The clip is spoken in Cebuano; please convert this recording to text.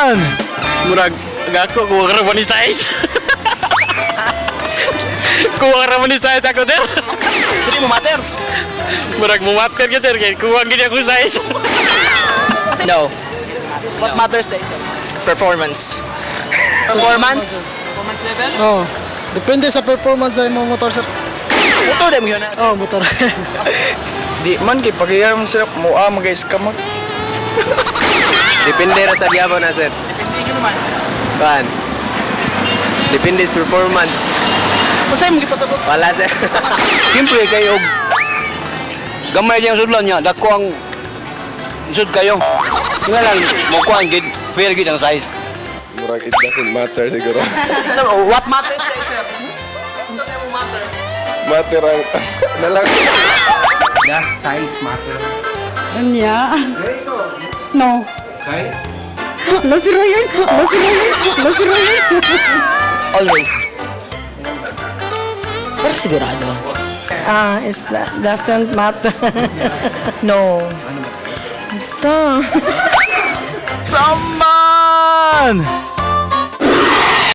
Man! Murag gako kuha ra man ni size. Kuha ra man ni size ako, sir. Hindi mo matter. Murag mo matter ka, sir, kay kuha gid ako size. No. What matters to sir? Performance. Performance? Oh, depende sa performance sa imong motor, sir. Motor dem yun. Oh, motor. Di man kay pagiyar mo sila mua mga scam. Depende ra sa gyapon na, sir. Depende yun man. Kuan. Depende sa performance. Unsay mo gipasabot? Wala, sir. Siyempre kay og gamay lang sudlan niya, dako ang sud kayo. Nga lang mo kuan gid, fair gid ang size. Murag it doesn't matter siguro. So, what matters to sir? Unsay mo matter? Matter ang nalang. Does size matter? Nya. No. Ala si Roy. Ala si Roy. Ala si Roy. Always. Pero sigurado. Ah, it doesn't matter. No. Basta. Saman!